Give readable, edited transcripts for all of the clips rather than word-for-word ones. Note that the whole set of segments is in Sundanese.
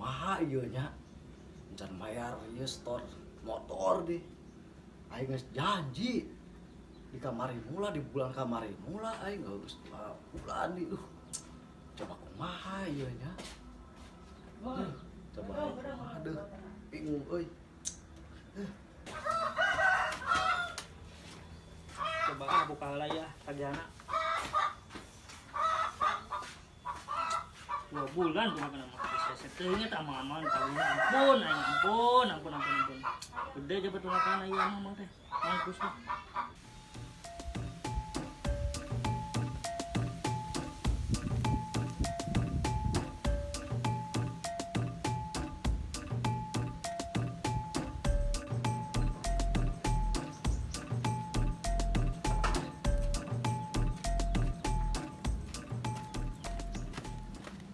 Kumaha ieu nya? Encan mayar ieu setor motor di. Aing geus janji di kamari mula, di bulan kamari mula, aing geus 2 bulan di. Duh. Coba kumaha ieu nya? Coba aing kumaha deuh. Bingung euy. Coba ah, buka heula ya tagana. 2 bulan kumaha kana mah saya teu inget aman-aman tahunya. Ampun aing, ampun, ampun, ampun, ampun. Gede aja betul makan ieu mah teh mangkus mah.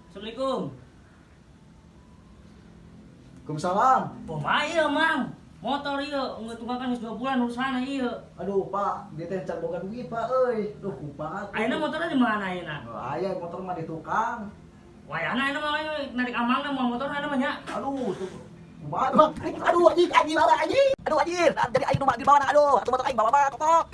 Assalamualaikum. Waalaikumsalam. Kumaha ieu, Mang? Motor ieu geus tunggakan geus 2 bulan urusan ieu. Aduh, Pak, dia teh can boga duit, Pak euy. Duh, kumaha tuh? Ayeuna motornya di mana ayeuna? Oh, aya motor mah di tukang. Wayahna ayeuna mah narik amangna moal motor ayeuna mah nya. Aduh, tuh. Kumaha tuh? Aduh, anjing, anjing, bawa, anjing. Aduh, anjir. Jadi aing nu di bawah, aduh. Atuh motor aing bawa mah kokok.